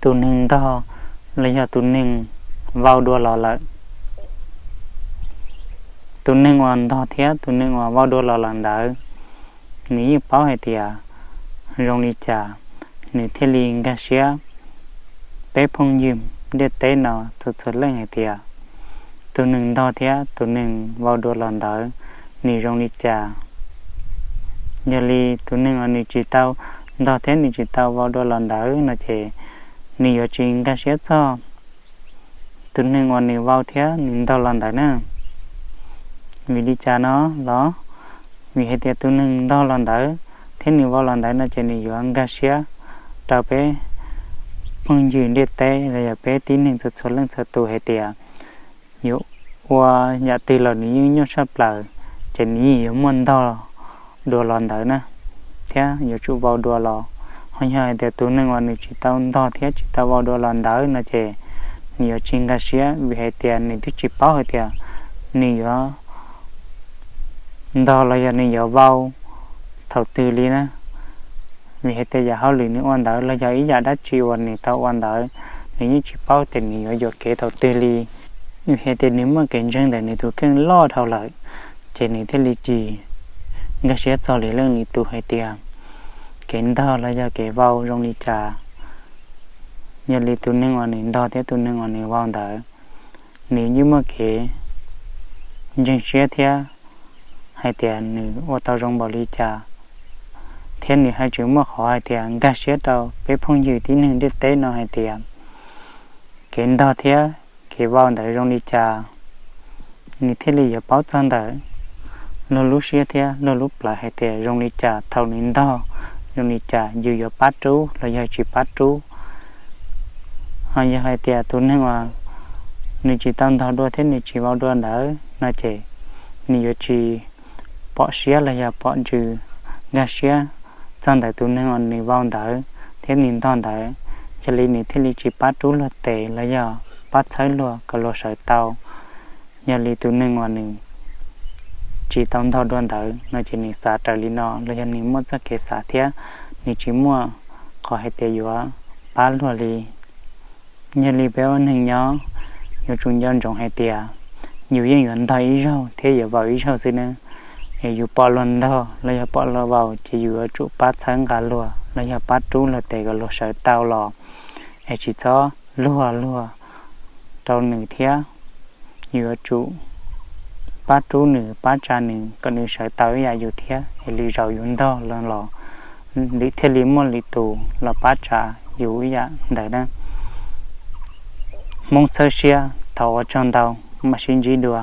tus neeg ntog los yog tus neeg vau dua los lawm. Tus neeg uas ntog thiab tus neeg uas vau dua los lawm ntawd, nws yeej paub hais tias zoo li cas, nws thiaj li nkag siab. Peb phooj ywg ntiaj teb no txhua txhua leej hais tias tus neeg ntog thiab tus neeg vau dua los ntawd nws zoo li cas. Yog li tus neeg uas nws tsis tau ntog thiab nws tsis tau vau dua los ntawd no ces nws yuav tsis nkag siab txog tus neeg uas nws vau thiab nws ntog los ntawd na. Vim li cas no los? Vim hais tias tus neeg ntog los ntawd thiab nws vau los ntawd no ces nws yuav nkag siab rau peb phooj ywg ntiaj teb los yog peb tib neeg txhua txhua leej txhua tus hais tias yuav ua yam twg los nws yeej nyuaj tshaj plaws, ces nws yeej yuav muaj ntog dua los ntawd na, thiab yuav tsum vau dua los. Ho yog hais tias tus neeg uas nws tsis tau ntog thiab tsis tau vau dua los ntawd no ces nws yuav tsis nkag siab, vim hais tias nws twb tsis paub hais tias nws yuav ntog los yog nws yuav vau thaum twg li na. Vim hais tias yam hauj lwm nws ua ntawd los yog ib yam dab tsi uas nws tau ua ntawd, nws yeej tsis paub tias nws yuav yuam kev thaum twg li. Vim hais tias nws muaj kev ntseeg ntawm nws tus kheej loj dhau lawm, ces nws thiaj li tsis nkag siab txog li leej li tus hais tias kev ntog los yog kev vau zoo li cas. Yog li tus neeg uas nws ntog thiab tus neeg uas nws vau ntawd, nws yeej muaj kev ntseeg siab thiab hais tias nws ua tau zoo npaum li cas, thiab nws haj tseem muaj qhov hais tias nkag siab rau peb phooj ywg tib neeg ntiaj teb no hais tias kev ntog thiab kev vau ntawd zoo li cas, nws thiaj li yuav paub txog ntawm luag lub siab thiab luag lub plawv hais tias zoo li cas thaum nws ntog, zoo li cas yus yuav pab rub los yog tsis pab rub. Ho yog hais tias tus neeg uas nws tsis tau ntog dua thiab nws tsis vau dua ntawd no ces nws yuav tsis pom siab los yog pom ntsws nkag siab txog ntawm tus neeg uas nws vau ntawd thiab nws ntog ntawd, yog li nws thiaj li tsis pab rub luag tes los yog pab txhawb luag kom luag sawv tau. Yog li tus neeg uas nws tsis tau ntog dua ntawd no ces nws xav raws li no los yog nws muaj txoj kev xav thiab nws tsis muaj qhov hais tias yuav pab luag li. Yog li peb ua neeg nyob yuav tsum nco ntsoov hais tias yus yeej yuav ntog ib zaug thiab yuav vau ib zaug xwb nawb. Es yus pom luag ntog los yog pom luag vau ces yus yuav tsum pab txhawb nqa luag los yog pab rub luag tes kom luag sawv tau los, es tsis txhob luag luag rau nws thiab. Yus yuav tsum pab rub nws pab tsa nws kom nws sawv tau ib yam yus thiab, es lwm zaus yus ntog los los lwm thiaj li muaj lwm tus los pab tsa yus ib yam ntawd na. Hmoob txhawb siab, thov ua tsaug ntau, mam sib ntsib dua.